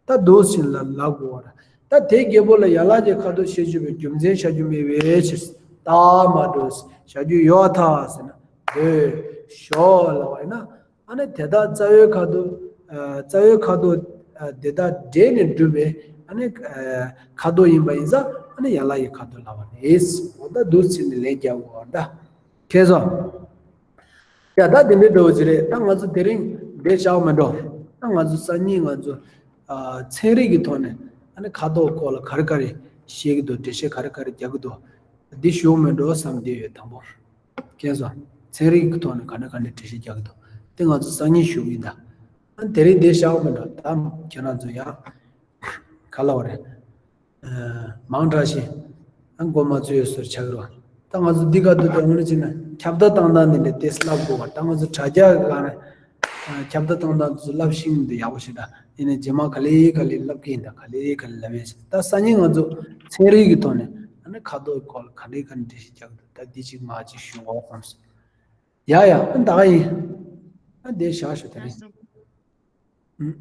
ད་འདུག་ཟིན་ལ་ལབ་དགོས་པ་རེད། ད་དེ་བརྒྱད་པོ་ལ་ཡན་ལག་གི་ཁ་དོག་ཤེས་བྱེད་པའི་རྒྱུ་མཚན་བཞག་རྒྱུ་མེད་པའི་ཕྱིར། རྟགས་མ་གྲུབ། བཞག་རྒྱུ་ཡོད་པར་ཐལ་ཟེར་ན་འདོད། ཞོག་ལབ་པ་ཡིན་ན། ཨ་ནི་དེ་དག་རྩ་བའི་ཁ་དོག་ཨ་རྩ་བའི་ཁ་དོག་ཨ་དེ་དག་འདྲེས་ནས་གྲུབ་པའི་ཨ་ནི་ཨ་ཁ་དོག་ཡིན་པ་ཡིན་ཙང་། ཨ་ནི་ཡན་ལག་གི་ཁ་དོག་ལབ་པ་རེད། འོ་ད་འདུག་ཟིན་ནས་ལན་རྒྱག་དགོས་པ་འདྲ། མཁྱེན་སོང་། ཡ་ད་དེ་འདྲའི་འདྲ་བོ་ཅིག་རེད། ད་ང་ཚོ་དེ་རིང་འདི་བྱ་བ་མི་འགྲོ། ད་ང་ཚོ་སང་ཉིན་ང་ཚོ་ཨ་ཚན་རིག་གི་ཐོག་ནས་ཨ་ནི་ཁ་དོག་སྐོར་ལ་ག་རེ་ག་རེ་བཤད་ཀྱི་འདུག་འགྲེལ་བཤད་ག་རེ་ག་རེ་རྒྱག་གི་འདུག་འདི་ཞུ་མི་འགྲོ་བསམ་བསྡད་ཡོད། དང་པོ། མཁྱེན་སོང་། ཚན་རིག་གི་ཐོག་ནས་ག་འདྲ་ག་འདྲ་འགྲེལ་བཤད་རྒྱག་གི་འདུག་དེ་ང་ཚོ་སང་ཉིན་ཞུ་གི་ཡིན་ད། ཨ་ནི་དེ་རིང་འདི་བྱ་བ་མི་འགྲོ། ད་ཁྱེད་རང་ཚོ་ཡང་ག་ལབ་པ་རེད། མང་དྲགས་ཤིང་། ཨ་མགོ་མ་ཚོས་ཡོད་ཟེར་ཆགས་རོགས། ད་ང་ཚོ་འདི་ག་དུས་དེ་འོང་ནི་ཅི་ན་ཁྱབ་བརྡ་བཏང་སྟངས་འདི་འདྲ་ཏེས་ལབ་དགོས་པ། ད་ང་ཚོ་དྲ་རྒྱ་གི་སྒང་ནས་ཁྱབ་བརྡ་བཏང་སྟངས་ཚོ་ལབ་ཤེས་མི་འདུག་ཡག་པོ་ཞིག་ད། ཡིན་ནའི་རྗེས་མ་ག་ལེ་ག་ལེ་ལབ་ཀྱི་ཡིན། ད་ག་ལེ་ག་ལེ་ལབ་ཡིན་ཟེར། ད་སང་ཉིན་ང་ཚོ་ཚན་རིག་གི་ཐོག་ནས་ཨ་ནི་ཁ་དོག་སྐོར་ལ་ག་འདྲའི་ག་འདྲ་ཞིག་རྒྱག་གི་འདུག་ད་འདི་གཅིག་མ་གཅིག་ཞུ་འོ་བསམ་སོང་། ཡ་ཡ། ཨ་ད་ག་ཡིན། ཨ་འདི་བཞག་ཞུ་ད་རིང་།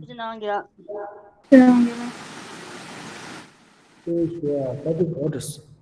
ཁྱེད་ནང་གི་ར། ཁྱེད་ནང་གི་ར། ཨེ་ཤེ་ཡ་ད་དུ་གོ་འགྲོ་སོང་།